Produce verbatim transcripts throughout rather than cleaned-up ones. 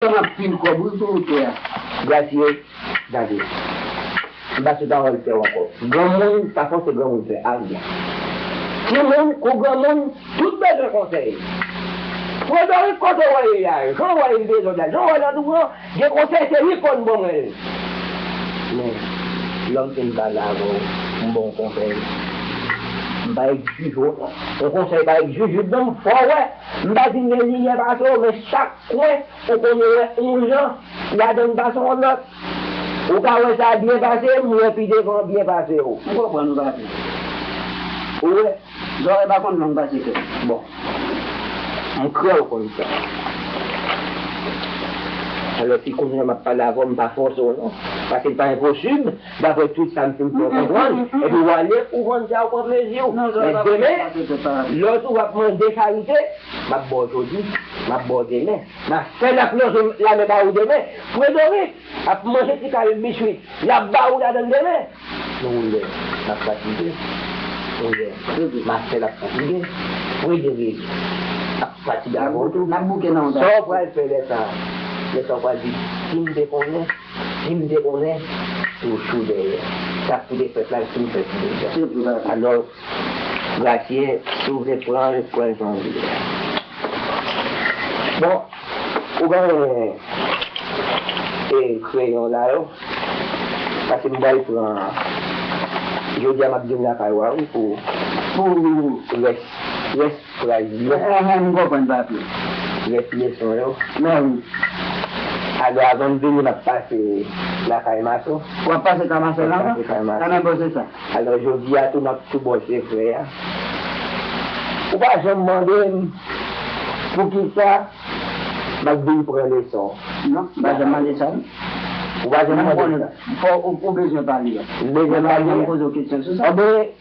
Anpil kòb wi pou woutè a. Grasye, gade. M pa sou pawòl fè w ankò. Granmoun pa fòse granmoun fè anyen. Timoun kou granmoun, tout bezwen konsèy. Frederic, kote w wè ye a? Jan w wè l dezòd la, jan w wè l an douvan, gen konsèy se li k konn ban mwen l. Men, lè m fin pale avè w, m ba w konsèy. M pa egzije w non. Yon konsèy pa egzije w non, m fè w wè. M pa di m gen liyè pase w, men chak kwen ou konnen wè yon jan, ladan l pase yon lòt. Ou ka wè sa byen pase m, m wè pi devan byen pase w. M konprann ou, papi. Ou wè? Zòrèy pa konn long pase tèt. Bon. M kwè w konn sa. Alò, si kounye a m ap pale avè w, m pa fòse w non. Paske l pa enposib, daprè tout sa m fin fè w konprann, epi w ale, ou vann sa, ou pran plezi w. Men demen, lòt ou ap mande charite, m ap ba w jodi, m ap ba w demen. M ap fè l ak lòt lame ba ou demen. Frederic ap manje ti kari biswit, l ap ba ou ladan l demen. Men ou wè, m ap fatige. Ou wè, m ap fè l ap fatige. Frederic ap fatige avè w tou. N ap bouke nan yon sa w pral fè lè sa a? Lè sa a w pral di, si m te konnen, si m te konnen, toujou dèyè. Sa k pou te fèt la, si m fèt deja. Alò, Grasye, si w vle pran l, pran l jan w vle. Bon, ou genyen, e, kreyon la yo? Paske m pral pran, jodi a m ap vin lakay ou a wi pou, pou rès, rès fraz yo. Enhen, m konprann, papi. Rès leson yo. Men wi. Alò, avan m vini, m ap pase lakay Maso. W ap pase kay Maso la ankò? Anben bon, se sa. Alò, jodi a tou, m ap tou bòse frè a. Ou pa janm mande m poukisa m ap vin pran leson. Non, m pa janm mande sa non. Ou pa janm mande m sa. Fò ou, ou bezwen pale. M bezwen pale. M pa janm poze w kesyon sou sa. Anben,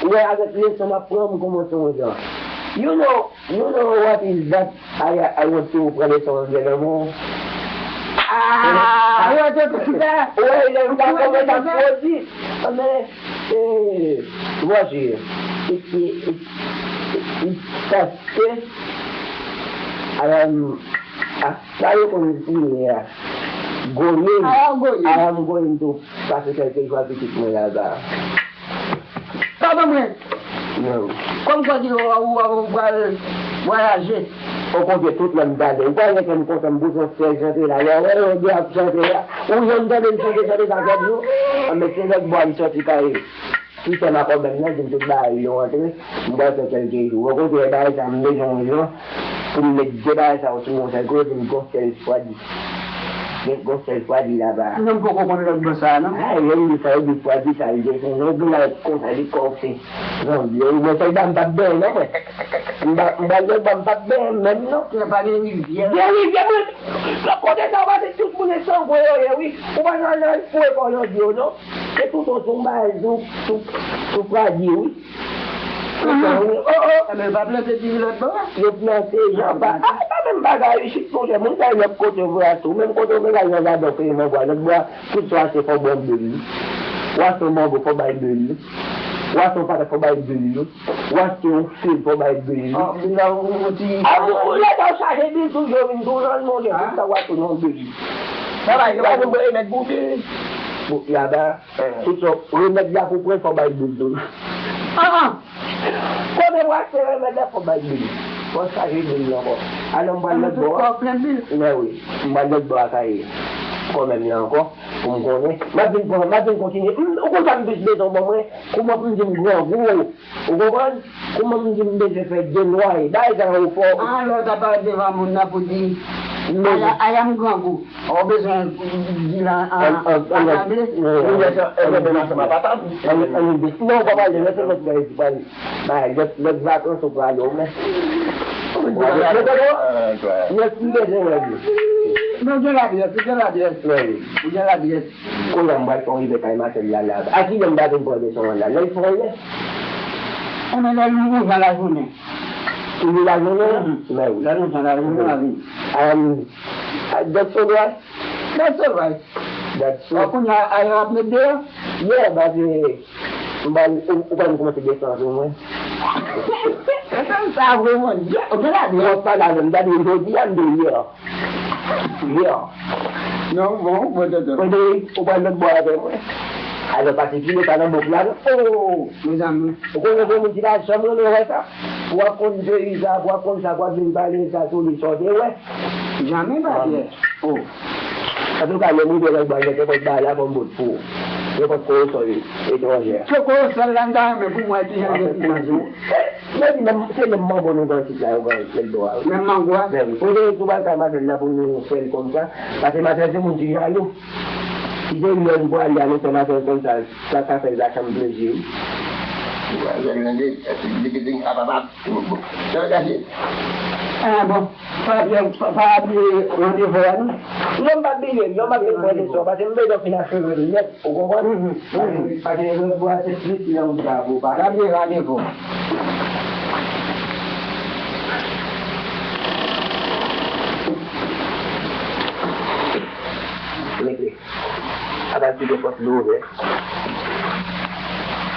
ou wè, avèk leson m ap pran, m kòmanse yon jan. You know, you know what is that? Ay, ay, ay, wont ou pran leson anglè nan men w. Ah, wont ou pran sa. Wè, lè m ta kòmanse ap pwodui. Men, eh, Roger, it, it, it, it, it, paske, um, ah, sa yo konn di a, going, I am going. I am going to pase kèlke jou a pitit mwen laba. Papa mwen. Non. Kòm kwa di ou, ou, ou pral vwayaje. Okontrè, tout lè m tande, ou pa wè ke m kontan, m bezwen fè chante la. Lè w wè yo di ap chante la, ou janm tande m chante, chante sa chak jou? Anben, se lòt bò a m sòti kay. Ki fè m a kòb menm nan, di m tout bagay yo antre, m pral fè kèlke jou. Okontrè, bagay sa, m bezwen yon jan pou m met de bagay sa yo sou yon sèl kote, pou m gon sèl fwa di. Gen gon sèl fwa di laba. Non, m poko konn lòt bò sa a, non. Ah, lè m di sa, yo di fwa di sa, li te fè yon bagay konsa, li kòse. Zanbi, mwen sèlman m p ap benyen, non, mwen. M pa, m pa gen, m p ap benyen menm, non. Tè pa gen rivyè. Gen rivyè, mwen. Lòt kote sa, w pa se tout moun e sangwen yo ye, wi. Ou pa nan, nan foure kò nan dlo, non. Se tout yon, yon bagay sou, sou, sou fradi, wi. Ou konprann, wi. Oh, oh. Enben, yo pa plante diri lòt bò a? Yo plante, jan pa. Ah, e pa menm bagay, isit, monchè, moun sa yo lòt kote, yo voye achte. Ou menm kote, ou gen kay nan jaden, ou peye nan bwa, lòt bwa, tout sa w achte, fò w bay de li. Ou achte yon mango, fò w bay de li. Ou achte yon patat, fò w bay de li. Ou achte yon fil, fò w bay de li. Oh, vin la, ou, ou ti. Ah, bon, lè sa w chaje bil, toujou vin tou nan, monchè, tout sa w achte, nan de li. Sa bay, sa bay, nou remèt pou bil. Bon, laba, tout sa, remèd la pou pran, fò bay bil tou. Ah, ah. Kote w achte remèd la, fò bay bil. Fò chaje bil la ankò. Alò, m pral lòt bò a. Men wi, m pral lòt bò a kay kò menm la ankò, pou m konnen. M ap vin pran, m ap vin kontinye. M, ou konn sa m plis bezwen ban mwen? Kouman pou m di m grangou? Ou konprann? Kouman m di m bezwen fè de lwa e bagay sa yo fò? Alò, w ta parèt devan moun nan pou di, I am, I am grangou. Ou bezwen di l an, an, an angle? Wi, lè sa, e, lè sa, sa pa tab. An, an, non, ou pa pale, lè se lòt bagay ki pale. Bay, lòt, lòt vakans ou prale, ou men. Ou di bagay. Lòt, lòt, lòt, lòt, m bezwen wè li. Non, gen ladrès, gen ladrès. Wi. Gen ladrès. Kounye a m pral fè yon rive kay Masèl la, la. A kilè m ta vin pran leson an la? Lè l fè yon lè. Enben lè l yon jan lajounen. Toujou lajounen? Mhm. Mè wi. Lè l yon jan lajounen, la vini. Um, that's all right. That's all right. That's all. Kounye a, a yo ap met deyò? Yeah, but, eh, m pa, ou, ou pa vin kòmanse desann sou mwen. Sa vrèman, yeah, ou gen ladrès. Mwen pa la menm, gade jodi a m deyò. Yeah. Non, bon, bon, tonton. Frederick, ou pral lòt bò avè mwen. Alò, patikilye pa nan bouk la, non. Oh, mezanmi. Ou konnen gen moun ki pa janm renmen wè sa. Pou w ap konn peyi sa, pou w ap konn sa, pou w ap vin pale sa sou li, sa w te wè. Janmen, papye. Oh. Antouka, lè m rive lòt bò, nenpòt bagay la, fò m bout pou ou. Nenpòt korosòl etranjè. Se korosòl la, m ta renmen pou mwen, ki jan de ti sa. Mwen di, menm, se menm mango nou gen isit la, yo gen sèl bò a, wi. Menm mango a? Ben wi. Frederick, nou pral kay Marcel la pou nou fè l konsa. Paske Marcel se moun ki jalou. Si se lè nou pral ale, nou fè Marcel konsa, sa ka fè l ta chanm plezi, wi. Ou pral fè l tande, li gen apapa. Sa w gaje? Ah, bon. Pa bliye, pa, pa bliye randevou a, non? Non, m pa bliye, non, m pa bliye pran desizyon, paske m bezwen fin acheve l nèt. Ou konprann? Mhm. Paske, paske lòt bò a se plis lè ou ta pou pa. Gade randevou. Rete. Apa ti de pòt li ouvè.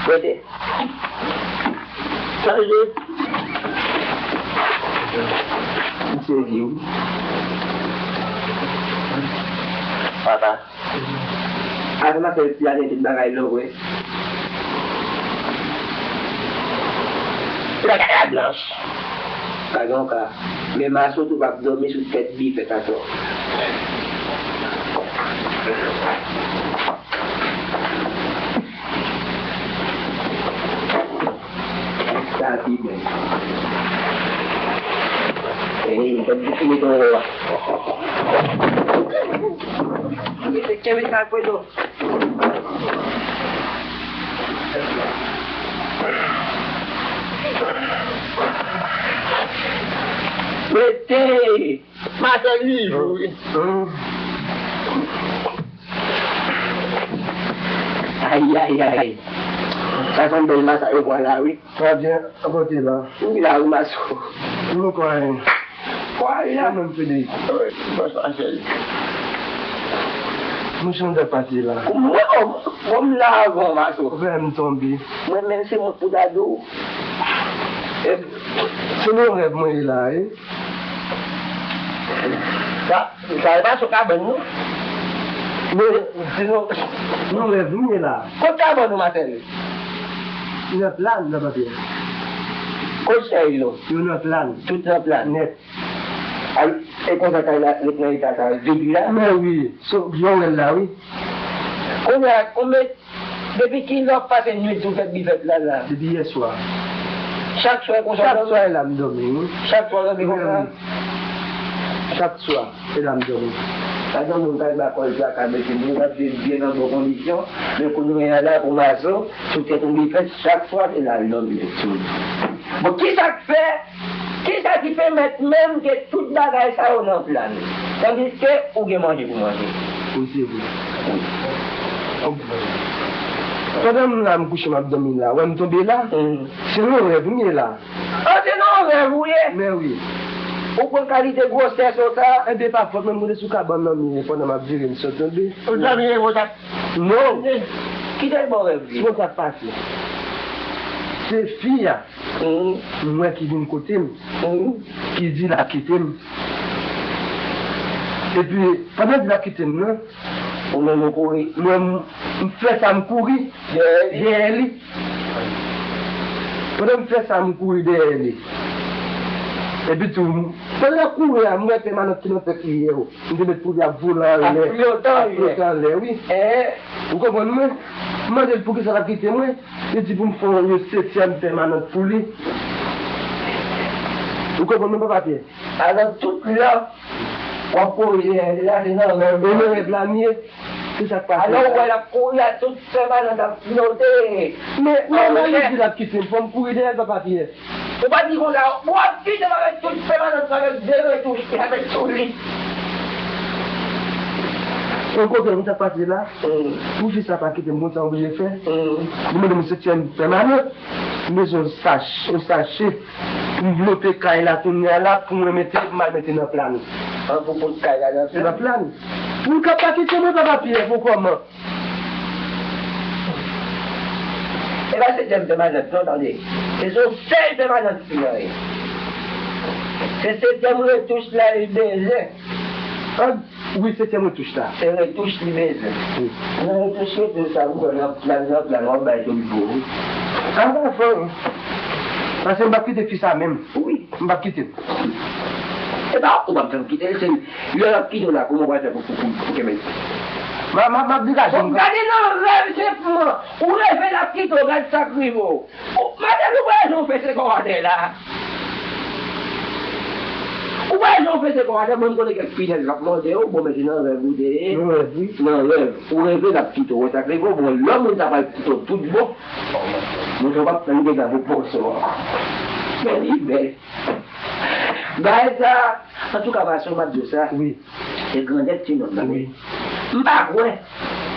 Rete. Sa rive? M sezi wi. Papa. Avè m ap fè ti a gen tout bagay lò vre. Lè gade a blanch. Pa gen yon ka. Men maso tou p ap dòmi sou tèt bifèt atò. Sa pi bèl. Ey, gad di ki meton yo a. Mete kenbe sa Alfredo. Mete! Mache rive wi. Ay, ay, ay. Sa se yon bèl masak yo pran la wi. Fabien, akote la. Wi la wi maso. Nou kwaye. Kwaye la. Mwen menm Frederick. Wi, bòs Marcel. Mwen chan de pati la. Mwen, mwen m la avan maso. Ou fè m tonbe. Mwen menm se mwen pou ta di w. Se nan rèv mwen ye la wi. Sa, sa e pa sou kabann nou. Men, se nan, nan rèv nou ye la. Kot kabann nou, Marcel? Nan plan, nan papye. Kot chèy nou? Yo nan plan. Tout nan plan. Nèt. Al, e konsa kay la ret nan eta sa, vid la? Men wi, so, jan w wè l la, wi. Kounye a, konbyen Depi kilè w ap pase nwit sou tèt bifèt la, la? Depi yè swa. Chak swa e konsa w dòmi? Chak swa e la m dòmi, wi. Chak swa w dòmi konsa? Wi, wi. Chak swa e la m dòmi. Sa dòmi w kay ba kò l traka, mesye, moun ap viv byen nan bon kondisyon, men kounye a la pou maso, sou tèt yon bifèt, chak swa se la l dòmi, mesye. Bon, kisa k fè Kisa ki pèmèt menm ke tout bagay sa yo nan plan, tandiske ou gen manje pou manje? Wi, se vre. Pandan m la, m kouche, m ap dòmi la, wè m tonbe la. Se nan rèv m ye la. An, se nan rèv ou ye? Men wi. Ou pran kalite gwosè sa w sa? Enben, pa fòt mwen, m rete sou kabann nan m ye pandan m ap vire, m sot tonbe. Ou dòmi e w t ap Non. Ki te bon rèv li? Bon, sa k pase. Se fi a, m wè ki vin kote m, ki di l ap kite m. Epi, pandan l di l ap kite m nan, ou menm ou kouri. Mwen, m, m fè sa, m kouri dèyè li. Pandan m fè sa, m kouri dèyè li. Epi tou, pandan l ap kouri a, m wè pèmanant ki nan tèt li ye. M te met pou li ap vole anlè. Ap flote anlè. Ap flote anlè, wi. Ou konprann mwen? M mande l poukisa l ap kite mwen. Li di pou m fè yon setyèm pèmanant pou li. Ou konprann mwen, papa Pyè? Alò, tout lè w ap kouri dèyè li la, se nan rèv la. E nan rèv la m ye. Se sa k pase. Alò, ou wè l ap kouri a tout pèmanant ap flote. Men, men, men, li di l ap kite m, fò m kouri dèyè l, papa Pyè. Ou pa di konsa, w ap kite m avèk tout pèmanant, avèk de retouch, avèk sou li. Yon kote, konn sa k pase la? Pou fi sa pa kite m, konn sa m oblije fè? Li mande m setyèm pèmanant, m bezwen yon sach-, yon sache pou m vlope kay la kounye a la, pou mwen mete, pou m al mete nan plan. An, pou pot kay la nan plan? Nan plan. Pou l ka pa kite mwen, papa Pyè, pou kòman? E pa setyèm pèmanant non, tande. Se sou sèl pèmanant fi an ye. Se setyèm retouch la li bezwen. An, wi, se ti retouch la. Se retouch li bezwen. Wi. Nan retouch, retouch sa, ou wè, nan plan, nan plan, w ap bay tout vo, wi. Sa va fè, wi. Paske m p ap kite fi sa menm. Wi. M p ap kite l. E pa ou p ap janm kite l, se lè l ap kite w la, kòman w pral fè pou, pou, pou, pou kenbe l? M a, m a, m ap degaje m. Bon, gade nan rèv senpman. Ou reve l ap kite w, gad sa k rive w. Ou, madanm, ou wè jan w fese kò atè la. Ou wè jan w fese kò atè, mwen m konnen kèk finèz l ap mande w, bon, men se nan rèv ou te ye. Nan rèv, wi. Nan rèv. Ou reve l ap kite w, wè sa k rive w, bon, lè moun sa pral kite w tout bon. Mwen, sa w p ap tann deja pou pòs ou ankò. Men li bèl. Bagay sa, antouka, Maso, m ap di w sa. Wi. Se grandèt ti nonm nan. Wi. M pa kwè.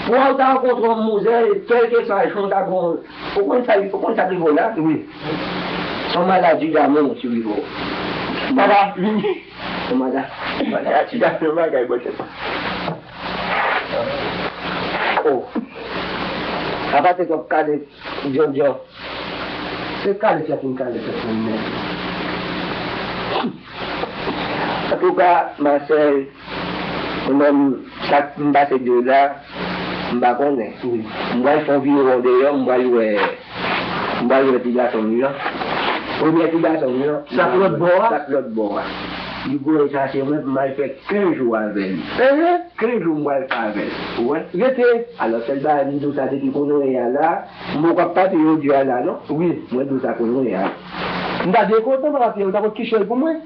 Pou w ta rankontre yon manzè, kèlkeswa jan w ta gon, ou konn sa, ou konn sa k rive w la? Wi. Se yon maladi damou ki rive w. Papa, vini. Se yon mala-, maladi damou, bagay, bon, se pa. Oh. Apa se twòp kale, Djondjon. Se kale tèt mwen, kale tèt mwen, men. Antouka, Masèl, mwen menm, sa k m pase di w la, m pa konnen. Wi. M pral fè yon viwon deyò, m pral wè, m pral wè ti gason m nan. Premye ti gason m nan. Sa k lòt bò a? Sa k lòt bò a. Li voye chache mwen pou m al fè kenz jou avè l. Ehe. Kenz jou m pral fè avè l. Ou wè? Rete. Alò, sèl bagay m di w sa, se ke kounye a la, m poko ap pati jodi a la, non. Wi. Mwen di w sa kounye a. M ta byen kontan, papa Pyè, ou ta pot kichòy pou mwen.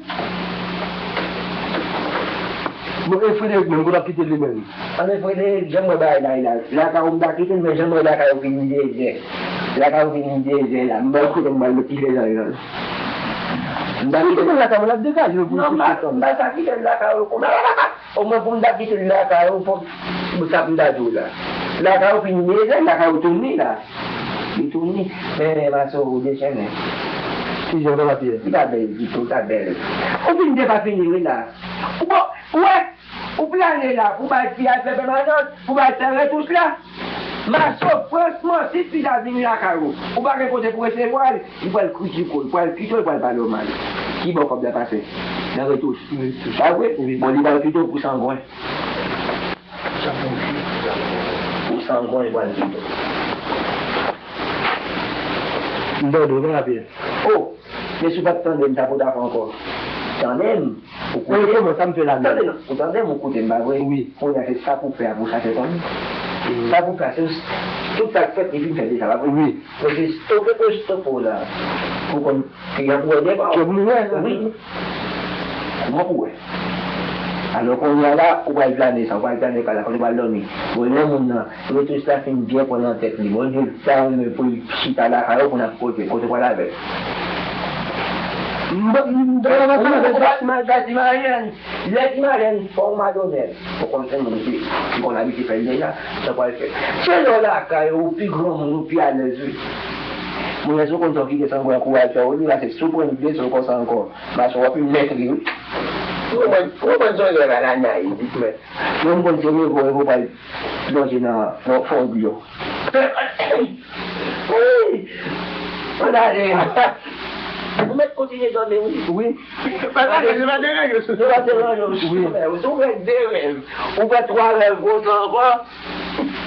Bon, e Frederick menm, kote w ap kite l li menm? Anben, Frederick, jan m wè bagay la ye la, lakay ou m ta kite l, men jan m wè lakay ou vin dezè. Lakay ou vin dezè la, m ba l kote m pral met kite l la. M ta kite l lakay ou, l ap degaje l pou l kite l. Non, m pa, m pa sa kite l lakay ou konsa. Omwen pou m ta kite l lakay ou, fòk, sa pou m ta di w la. Lakay ou fin mezè, lakay ou touni la. Li touni. Men, men, Maso, ou dechennen. Kijan, papa Pyè? Li pa bèl ditou, li pa bèl. Ou fin depafini, wi, la. Ou bon, ou wè, ou plane la, pou bay fi a fè pèmanans, pou bay fè retouch la. Maso, franchman, si fi sa vin lakay ou, ou pa gen kote pou resevwa l, li pral kritike w, li pral kite w, li pral pale w mal. Ki bò kòb la pase? Nan retouch. Retouch. Pa vre? Wi. Bon, li pral kite w pou sangwen. Pou sangwen, li pral kite w. M tande w, papa Pyè. Oh! Men si w pa t tande m, sa pou w ta fè ankò. Tande m, ou koute. Kòman sa m fè la menm? Tande non, ou tande m, ou koute m, pa vre? Wi. Kounye a se sa pou fè a pou chache konnen. Mm. Sa pou fè a, se tout sa k fèt, li fin fèt deja, pa vre? Wi. Men se stope pou stope w la. Pou konn, kè a pou wè devan. Kè pou wè. Wi. Kòman pou wè? Alò, kounye a la, ou pral plane sa, ou pral plane kay la, kote ou pral dòmi. Bon, lè moun nan, retouch la fin byen pran nan tèt li. Bon, li ta renmen pou l chita lakay ou pou n ap koze, kote w pral avè l? M, m, m, m, m, Ti Maryèn, lè Ti Maryèn fè w madonèl. Ou konn se moun ki, ki konn abitye fè l deja, sa w pral fè. Se lè w lakay ou, ou pi granmoun, ou pi alèz, wi. Moun nan, si w konn sa w kite sangwen an kou al fè w, li la se si w pran l blese w konsa ankò. Maso w ap mèt ri, wi. Ou konprann, ou konprann Zoryè pa la nayiv, men. Mwen m konn se revo, revo pral plonje nan, nan fon dlo. Wi! Mwen ale. Ou mèt kontinye dòmi, wi. Wi. Pa deranje w. Nou pa deranje w. Wi. Ou fè de rèv. Ou fè twa rèv konsa ankò.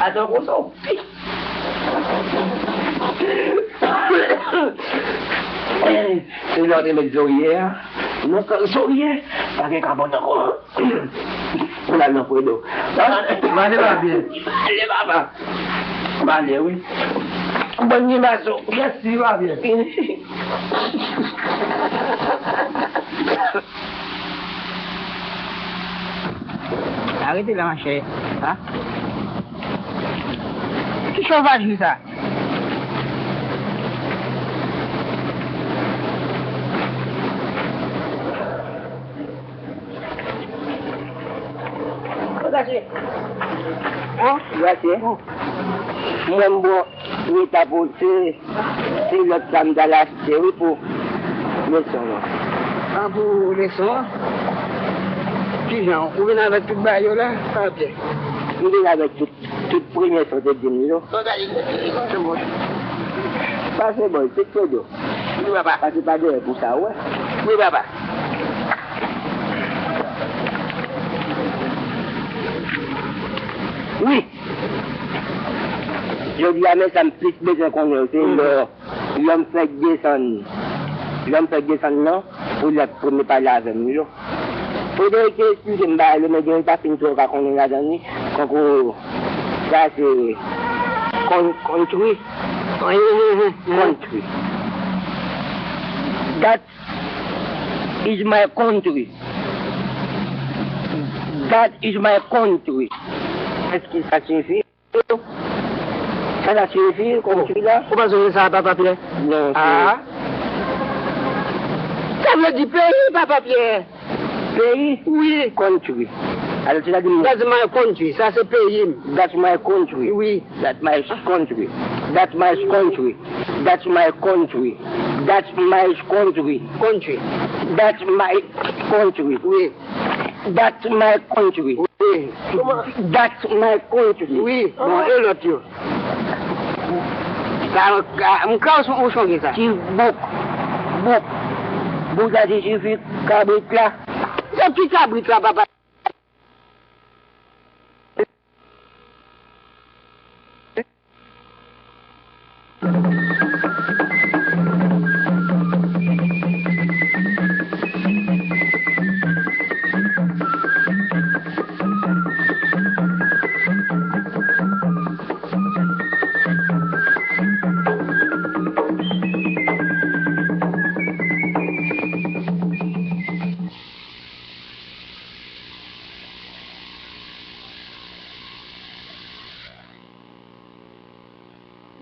Atò konsa, w pi. Se lè w te met Zoryè a. Non, Zoryè. Pa gen kabòn ankò. Pou l al nan Fredo. M ale, papa Pyè. M ale, papa. M ale, wi. Bòn ni Maso. Mèsi, papa Pyè. Arete la, machè. Ha? Ki sovaj li sa? Gratye. Hein? Gratye. Mwen m bon, leta pote, se lòt sa m t al achte, wi, pou leson an. Ah, pou leson an? Kijan? Ou vin avèk tout bagay yo la, papa Pyè? M vin avèk tout. Tout premye sa w te di m yo. Pase bò, tout Fredo. Wi, papa. Pase pa dèyè pou sa, wè. Wi, papa. Wi. Jodi a, men sa m plis bezwen konnen yo, se lè, lè m fèk desann, lè m fèk desann nan, pou lè premye pale avè m yo. Frederick te esplike m bagay yo, men gen yon pati m tou ka konnen ladan li, kankou sa se kon-, country. Country. That is my country. That is my country. Èske sa siyifi? Sa sa siyifi, country la? Ou pa sonje sa, Papa Pyè? Non, se Ah. Sa vle di peyi, Papa Pyè. Peyi? Wi. Country. Alò, se ta di m That's my country. Sa se peyi m. That's my country. Wi. That's my country. That's my country. That's my country. That's my country. Country. That's my country. Wi. That's my country. Wi. That's my country. Wi. Bon, e lòt yo? Ka, ka, m ka ou son-, ou sonje sa. Ti bouk. Bouk. Bouk la siyifi kabrit la. Se ki kabrit la, papa?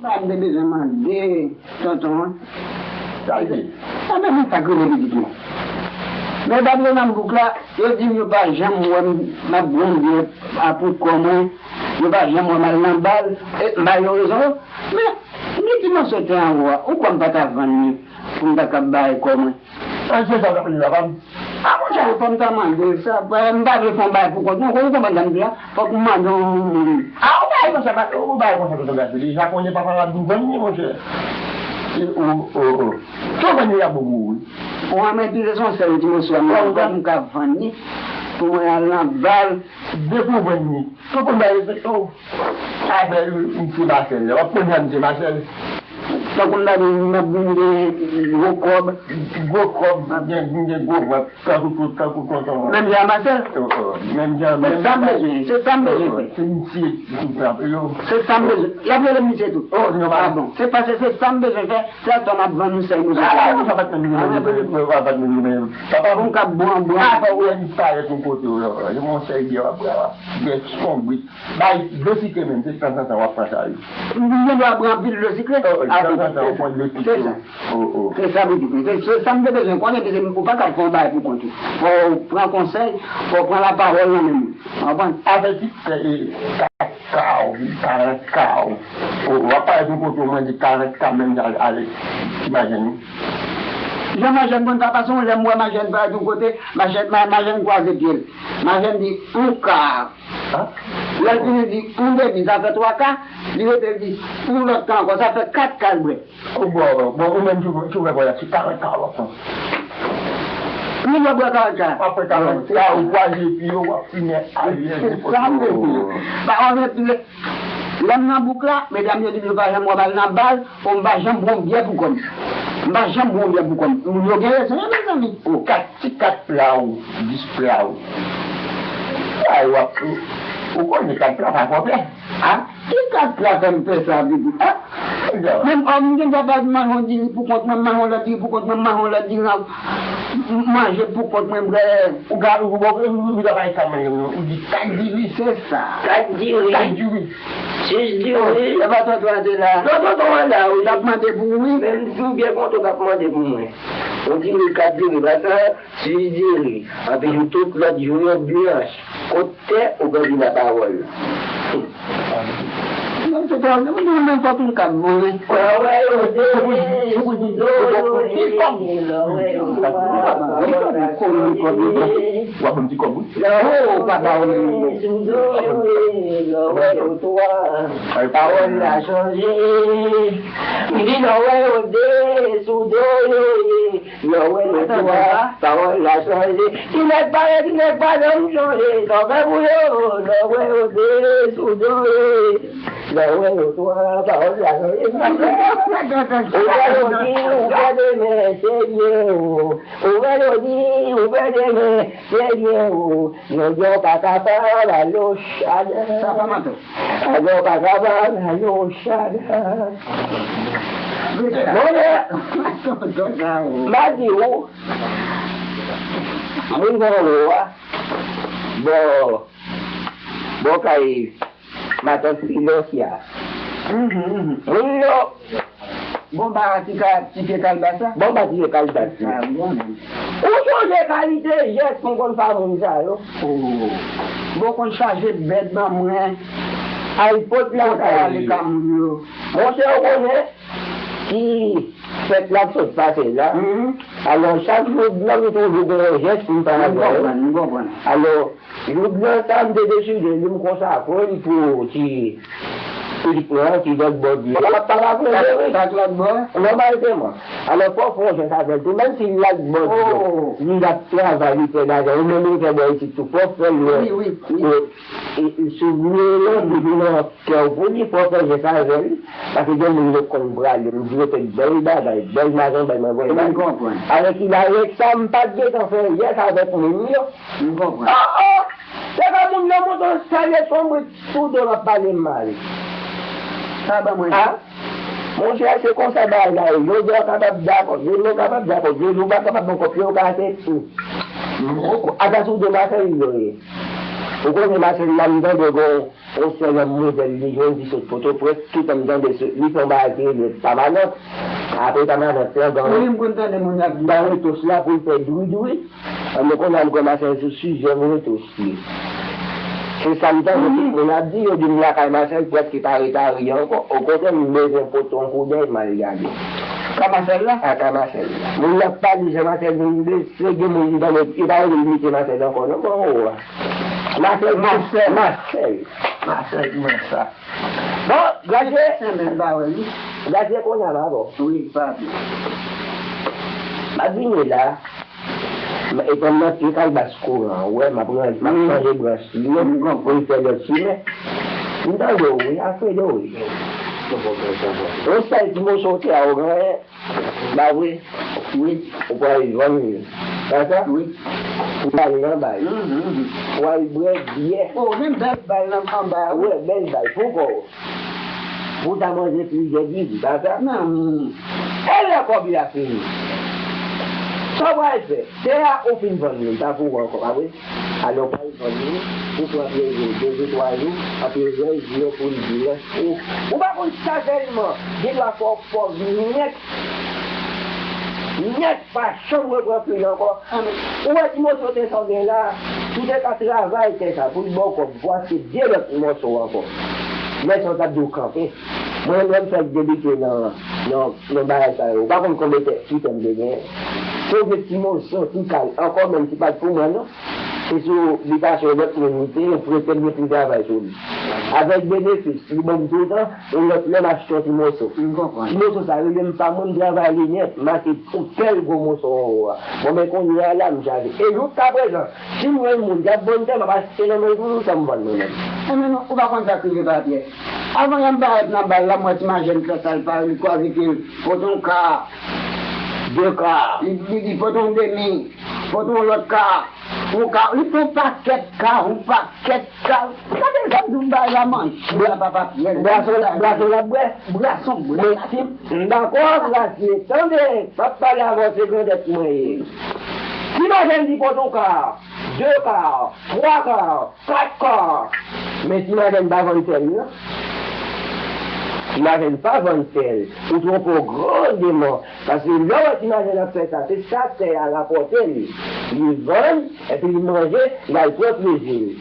Ba m te bezwen mande tonton an. Sa l di? Sa menm sa k rele pitit mwen. Men pa bliye nan bouk la, yo di m yo pa janm wè m, m ap gwonde a pou kò mwen, yo pa janm wè m al nan bal, e m ba yo rezon yo. Men, m gen ti moso tè anwo a, ou kwè m pa ta vann li pou m ta kab bay kò mwen? Èske sa w t ap li la, pa m? A, monchè, fò m ta mande l sa. M pa vle fè yon bagay pou kont mwen. Ou konprann sa m di a? Fòk m mande yon moun. A, ou bagay konsa, pa, ou bagay konsa, tonton Gaspili. Japonè pa kapab vann li, monchè. E, o, o, o. Fò vann li a bon pou ou, wi. Ou renmen pile se yon sèl ti moso a, m ka vann li pou mwen al nan bal. Depi w vann li, fòk ou bay, o. Afè, m se Masèl la. W ap konn jan m se Masèl. Tankou m ta di, m ap vin gen gwo kòb. Gwo kòb, m gen, m gen gwo vant. Tankou, tankou tonton. Menm jan Masèl? O, o, menm jan, se sa m bezwen, se sa m bezwen fè. Se misye ki tout sa, yo. Se sa m bezwen. Y ap rele misye tou? O, non, pa. A bon, se paske se sa m bezwen fè, se atò m ap vann yon sèl moso. A, non, sa pa t menm li menm, sa pa t menm li menm. Papa, bon, k ap bon, bon. A, fò w wè li parèt yon kote, yo, yo, yon sèl biyè, w ap, w ap, biyè sonbrit. Bay dlo sikre menm, se tanzantan w ap pran sa, wi. M gen dwa pran anpil dlo sikre? O, tanzantan w pran dlo sikre. Se sa. O, o. Se sa m di. Se, se sa m te bezwen konnen, paske ou pa kab fè yon bagay pou kont ou. Fò w pran konsèy, fò w pran lapawòl nan men moun. Ou konprann? Avèti, e, e, ka, ka, karant ka. O, w ap parèt yon kote, w mande karant ka menm jan ale, ti majèn wi. Jan majèn konn sa pase, yon lè m wè majèn parèt yon kote, majèn, ma-, majèn kwaze pye l. Majèn di, yon ka. Lè l fini di yon demi, sa fè twa ka, li rete l di yon lòt ka ankò, sa fè kat ka l bwè. O, bon, bon, bon, ou menm tou, tou wè, bwè, se karant ka w ap pran. Li wè bwè karant ka. W ap pran karant ka, ou kwaze pye w, w ap fimen aryè. Se sa m vle di. Ba, w ap pile. Lè m nan bouk la, medam yo di m yo pa janm wè m al nan bal, o m pa janm bwè yon byè pou kò m. M pa janm bwè yon byè pou kò m. Moun yo gen rezon, wi, mezanmi. O, kat Ti kat pla w, dis pla w. Sa w ap, ou konnen kat pla pa fè w pè. A? Ki kat pla fè m pè sa, pitit? A? Menm, o, m gen dwa pa manje yon diri pou kont mwen, m manje yon lòt diri pou kont mwen, m manje yon lòt diri, m, m manje pou kont mwen, m bwè. Ou ka, ou, ou, ou, ou ta bay sa manje, ou di kat diri. Se sa. Kat diri. Kat diri. Sis diri. E pa tonton an te la. Non, tonton an la, wi. L ap mande pou ou, wi. Men m di w byen kontan k ap mande pou mwen. On dirait kat diri, pa sa, sis diri. Anpi tou tout lòt jou yo blanch. Kot tè ou pèdi lapawòl. Non, se pa, non, non, non, fòk m kab bon, wi. Lè w wè yo de, sou do yo ye, lè w wè yo twa. W ap ban m ti kòb, wi. Lè w wè yo de, sou do yo ye, lè w wè yo twa. Pawòl la chanje. M di lè w wè yo de, sou do yo ye. Lè w wè yo twa, pawòl la chanje. Ti nèg pa ye, ti nèg pa janm chanje. Sa w fè pou yo, lè w wè yo te sou do e. Lè w wè yo twa, pawòl la chanje. Ou wè yo di, ou wè demen, se byen ou. Ou wè yo di, ou wè demen, se byen ou. Nèg yo pa kapab, alo chada. Sa pa manto. Nèg yo pa kapab, alo chada. Mwen, m a di ou, moun nan wo a, bò, bò kay matant Filosya. Moun yo. Bon, ba ti ka, ti pye kalbas la. Bon, ba ti pye kalbas la. Ou sonje kalite jès m konn fè moun sa yo? Oh. Bon, konn chaje bèt ban mwen. Ay, pot la kay. Ale ka moun yo. Monchè, ou konnen ki fèt la k sot pase la. Alò, chak jou blan, m toujou gen yon jès pou m fè avè yo. M konprann, m konprann. Alò, jou blan sa, m te deside li m konsakre l pou ti pitit mwen an ki lòt bò di. L ap pale avè m, wi. Sa k lòt bò? Nòmalman. Alò, fò w fè yon jès avè l tou, menm si l lòt bò di. Oh. Li ap travay, li fè lajan, ou menm ou fè bò isit tou, fò w fè l wè. Wi, wi, wi. E, e, souvni lan, depi nan kè w pou li, fò w fè jès avè l. Paske gen moun yo konn prale, m di yo fè bèl bagay, bèl madanm, bèl mwen, bèl bagay. M konprann. Avèk ki bagay sa, m pa t gentan fè jès avèk moun yo. M konprann. Oh, oh! Se pa moun nan monte yon sèl leson, mwen tou de w ap pale mal. Sa ban mwen. Ah? Monchè, se konsa bagay la ye. Jodi a w kapab dakò, jodi a w kapab dakò, jodi a w pa kapab ankò, pye w kase tou. Ata sou do Masèl yo ye. Ou konnen Masèl la, m tande gon yon sè nan mizè li jwenn ki sot Pòtoprens, tout an m tande se, li fè yon bagay ki rele pamanant. Apre pamanant lan, gen yon. Wi, m konn tande moun ap di. Nan retouch la pou l fè dwi dwi. An nou konnen m kòmanse sou sijè m retouch li. Se sa m tande tout moun ap di, yo di m lakay Masèl prèske pa ret a ri ankò. Okontrè, m bezwen pote yon koudèy m al gade. Ka Masèl la? A ka Masèl la. Moun ap pale jan Masèl vin blese, gen moun m tande, yo pa rele l mesye Masèl ankò non, bon, ou a. Masèl, Masèl, Masèl. Masèl, ki mwen sa. Bon, gade. Senmenn pa wè li. Gade kounye a, pa bon. Wi, papi. M ap vini la. M, etan m nan pye kalbas kouran, ou wè, m ap ranj, m ap chanje branch li yo pou l fè lòt chimen. M tande w, wi, Alfredo, wi. Yon sèl ti moso tè a ou genyen, ba vre? Wi. Ou pral vann li. Pa sa? Wi. Ou pral nan bay. Ou pral bwè byè. O, gen bèl bay nan anba a, wi. Wi, bèl bay. Pou kò w. Pou ta manje plizyè divi, pa sa? Nan. E lè kòb li a fini? Sa w pral fè? Tè a ou fin vann li, pa pou ou ankò, pa vre? Alò, ou pral vann li, ou pran plezi w, de jou, twa jou, anpi rès jou yo pou l byen. Ou, ou pa konn sa tèlman, gen dwa fè w pòv nèt. Nèt, pa janm repran fil ankò. Ou wè ti moso tè sa w gen la, si w te ka travay tè sa pou l ba w kòb pou achte de lòt mòso ankò. Lè sa w t ap di w kanpe. Mwen, lè m fèk debite nan, nan, nan bagay sa yo, ou pa konn konbyen tè, ti tè m te genyen. Se yon vye ti moso, ti kay, ankò menm, se pa t pou mwen, non. Se sou bitasyon lòt moun li te ye, prete m, epi m travay sou li. Avèk benefis, li ban m toutan, yon lòt lè m achte yon ti moso. M konprann. Ti moso sa rele m pa mwen, m travay li nèt, m achte yon bèl gwo moso anwo a. Bon, men kounye a la, m chaje. E jiskaprezan, si m jwenn moun k ap vann tè, m ap achte nan men l toujou san m vann mwen menm. Enben non, ou pa konn sa k rive, Papyè. Avan yè m parèt nan bal la, m wè ti majèn fè sa l pa, li kwaze ke l pote yon ka, de ka. Li, li, li pote yon demi, pote yon lòt ka. Yon ka, li pran yon pakèt ka, yon pakèt ka. Gade sa m di w, bagay la manje la, papa Pyè. Bwason, bwason l ap bwè. Bwason, bwason. M dakò, Gratye. Tande, m ap pale avè w, se grandèt mwen ye. Ti majèn di pote yon ka, de ka, twa ka, kat ka. Men ti majèn pa vann tè l, non. Ti majèn pa vann tè l. Ou twonpe w grandman. Paske lè w wè ti majèn ap fè sa, se sa tè a rapòte li. Li vann, epi li manje, li al pran plezi l.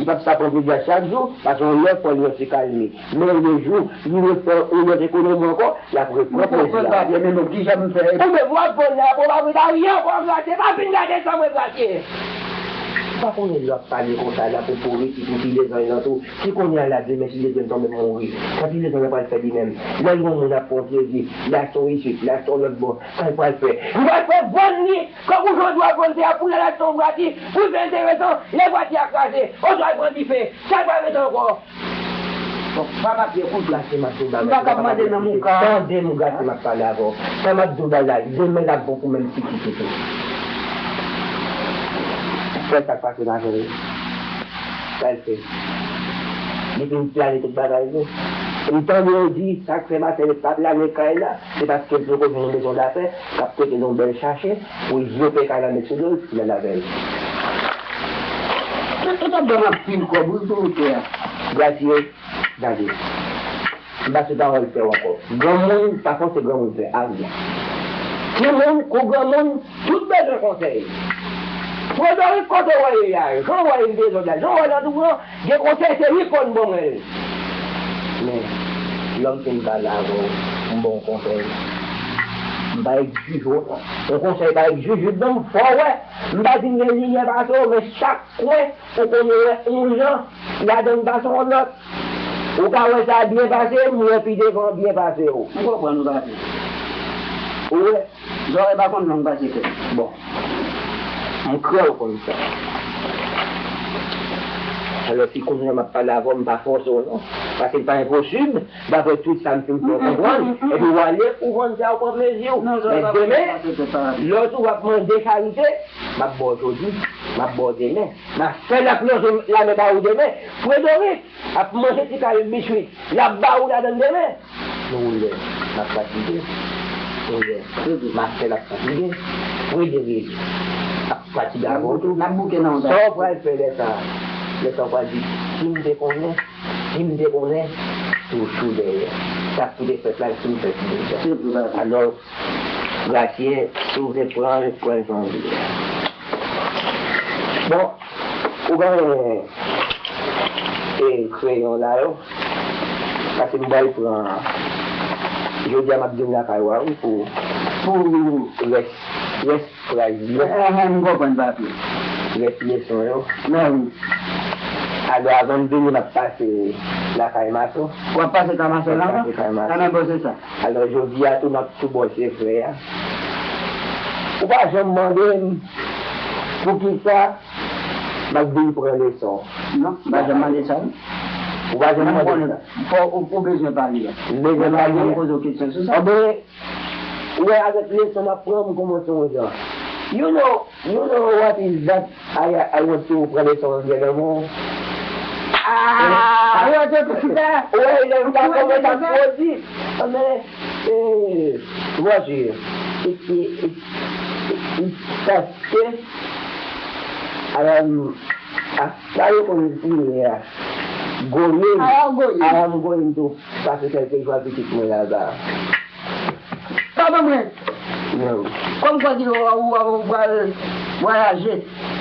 Li p ap sa pran plezi a chak jou, paske yon lòt fwa li rann se kalme. Men le jou, li refè yon lòt ekonomi ankò, l ap repran plezi a. Ou menm w ap vann la, bon, pa vin gade sa mwen gade. Pa konnen lè w ap pale konsa la pou pouri ki pou ti lezon nan tou. Si kounye a la demen, si lezon tonbe mouri, sa ti lezon nan pral fè li menm? Lè l gen yon moun ap pran plezi, l achte yon isit, l achte yon lòt bò, sa l pral fè? Li pral fè vann li, kankou jodi w ap vann tè a pou l al achte yon prati, pou l fè enteresan, lè prati a kraze, oswa l pran dife, sa l pral mete ankò? Bon, pa papye, koute. Gade m ap di w bagay. M pa ka mande nan mouka. Tande m, gade m ap pale avè w. Sa m ap di w bagay, demen l ap bon pou menm pitit ou tou. Fè sa k pase la, jwenn li. Sa l fè? Li fin plane tout bagay li. M tande yo di, sa k fè Marcel pa plane kay la, se paske l poko jwenn yon mezon dafè k ap prete l yon bèl chache pou l vlope kay la, met sou do l, pou l al avè l. Tout ap ban m anpil kòb, wi, pou wote a. Gratye, gade. M pa sou pawòl fè w ankò. Granmoun pa fòse granmoun fè anyen. Timoun kou granmoun, tout bezwen konsèy. Frederic, kote w wè ye a, jan w wè m bezwen la, jan w wè nan tou an, gen konsèy se li konn ban mwen l. Men, lè m fin pale avè w, m ba w konsèy. M pa egzije w non. Yon konsèy pa egzije non, m fè w wè. M pa di m gen limyè pase w, men chak kwen ou konnen wè yon jan, ladan l pase yon lòt. Ou ka wè sa byen pase m, m wè pi devan byen pase w. M konprann ou, papi. Ou wè? Zòrèy pa konn lang pase tèt. Bon. M kwè w konn sa. Alò, si kounye a m ap pale avè w, m pa fòse w non. Paske l pa enposib, daprè tout sa m fin fè w konprann, epi w ale, ou vann sa, ou pran plezi w. Men demen, lè w tou w ap mande charite, m ap ba w jodi, m ap ba w demen. Marcel ap lonje lamen ba ou demen. Frederic ap manje ti kal biswit. L ap ba ou ladan l demen. Men ou lè, m ap fatige. Ou lè, Marcel ap fatige. Frederic ap fatige avè w tou. N ap bouke nan yon sa w pral fè lè sa a? Lè sa a w pral di, si m te konnen, si m te konnen, toujou dèyè. Sa k pou te fèt la, si m fèt deja. Alò, Gratien, si w vle pran l, pran l jan w vle. Bon, ou genyen, e, kreyon la yo? Paske m pral pran, jodi a m ap vin lakay w a, wi, pou, pou rès, rès fraz yo. Enhen, m konprann, papi. Rès leson yo. Men wi. Alò, avan m vini, m ap pase lakay Mason. W ap pase kay Mason la? M ap pase kay Mason. Enhen, bon, se sa. Alò, jodi a tou, m ap tou bò se frè a. Ou pa janm mande m poukisa m ap vin pran leson. Non, m pa janm mande sa, non. Ou pa janm mande m sa. Fò ou, ou bezwen pale. M bezwen pale. M poze w kesyon sou sa. Anben, ou wè, avèk leson m ap pran, m kòmanse yon jan. You know, you know what is that? I, I want to pran leson anglè nan men w. Ah, I want to do that. Wè, lè m pa konprann sa m pwodui. Men, eh, Roger, e, e, e, e, paske, um, a, sa yo konn di a, going, I am going to pase kèlke jou a pitit mwen laba. Papa mwen. Kòm kwa di ou, ou, ou pral vwayaje.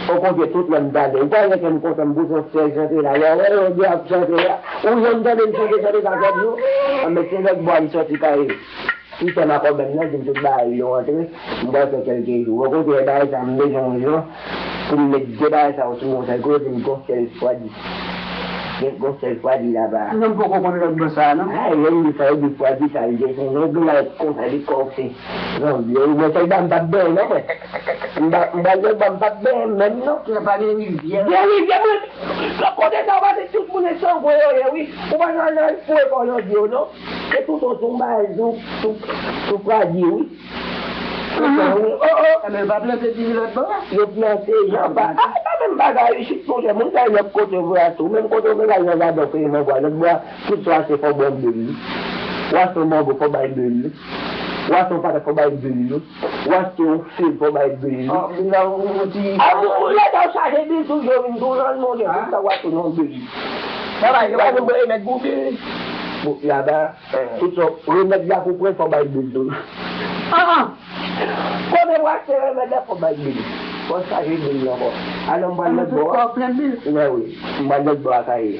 Okontrè, tout lè m tande, ou pa wè kè m kontan, m pou son sèl chante la. Lè w wè yon de ap chante la, ou janm tande m chante, chante sa tèt nou. Anben, se lòt bò a m sòti kay. Ti sè m a kòmèm nan, di m tout bagay yo antre, m pral fè kèlke jou. Okontrè, bagay sa, m bezwen yon jan pou m met de bagay sa yo sou yon sèl kote, pou m gon sèl fwa di. Gen gon sèl fwa di laba. Non, m poko konn lòt bò sa a, non. Ah, lè m di sa, yo di fwa di sa, li gen son non, gen la konsa, li kòkse. Non, yo, mwen, sèlman m p ap benyen, non, mwen. M pa, m pa, m pa, m p ap benyen menm, non. Ki pa gen rivyè. Gen rivyè, mwen. Lòt kote sa, w pa di tout moun e sangwen yo ye, wi. Ou pa nan, nan, pou ekòl yo di yo, non. Se tout yon, tout yon bagay, tout, tout, tout fradi, wi. Oh, oh. Enben, yo pa plante diri lòt bò a? Yo plante, jan pa. Ah, e pa menm bagay, isit, monchè, moun sa yo lòt kote vre a tou. Menm kote w vle al nan jaden, w fè nan bwa, lòt bò a, tout sa se fò w bay bil li. W achte yon mango, fò w bay bil li. W achte yon patat, fò w bay bil li. W achte yon fig, fò w bay bil li. Ah, bil la, ou, ou ti. Ah, ou, ou lè sa w chaje bil tou, yo vin tou, nan monchè, tout sa w achte nan bil li. Sa va, yo pa vin bay remèd pou bil li. Bon, laba, tout sa, remèd la pou pran, fò w bay bil tou. Ah, ah. Kote w achte remèd la, fò w bay bil. Fò w chaje bil la ankò. Alò, m pral lòt bò a. Kò plen bil. Mwen wi, m pral lòt bò a Akayè.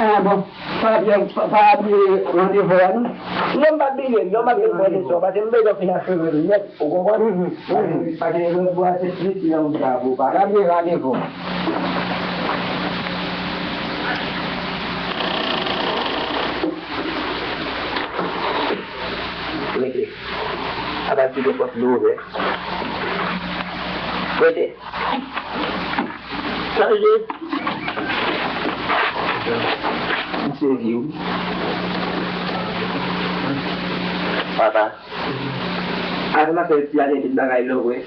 Ah, bon. Pa bliye, pa, pa bliye randevou a, non? Non, m pa bliye l, non, m ap vin pran leson, paske m bezwen fin acheve l nèt, ou konprann? Mhm. Paske, paske lòt bò a se plis nan wout la pou pa. Pa bliye randevou. Rete. Apati de pòt nou ouvè. Rete. Chanje. M sezi wi. Papa. Avè m ap fè ti a gen tout bagay lò vre.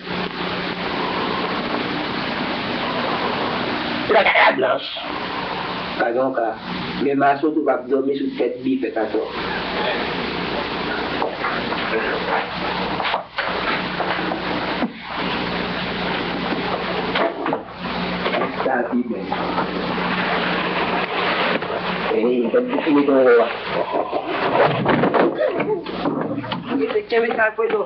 Bagay la blanch. Pa gen yon ka. Men mason tou p ap dòmi sou tèt bifèt atò. Sa pi bèl. Ey, fè ti fini ton wò a. Kenbe sa, Fredo.